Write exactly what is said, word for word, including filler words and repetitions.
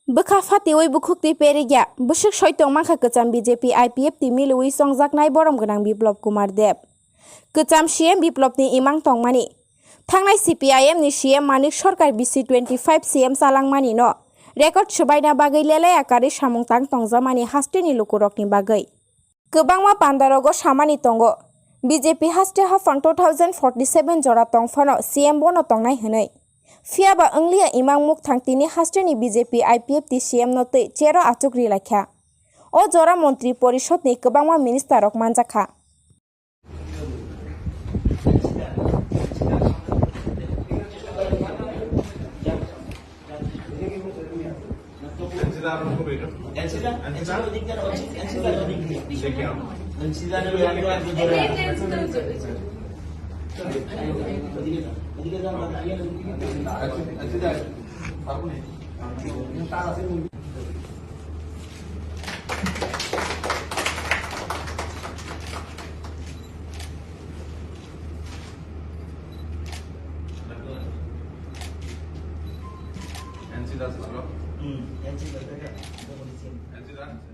Bwkha phatiwi bukhuk twi perigya, bwswk soi tongmankha kwcham B J P I P F T miliwi chongjaknai borom gwnang Biplop Kumar Deb. Kwcham C M Biplopni imang tongmani. Thangnai C P I M ni C M Manik Sarkar B C twenty-five C M chalangmani no record swbaina bagwi lelai akarwi samung tang tongjamani hasteni lukurokni bagwi. Kwbangma pandarogo samani tongo, B J P haste haphang two thousand forty-seven jora tongphano C M bono tongnai hwnwi. Phiyaba wngliya imang mukthang tini hasteni B J P I P F T C M no twi chair-o achuk ri laikha. O jora Montri Porishodni kwbangma minister rok manjakha. N C Das, bro. Hmm, N C Das. N C Das.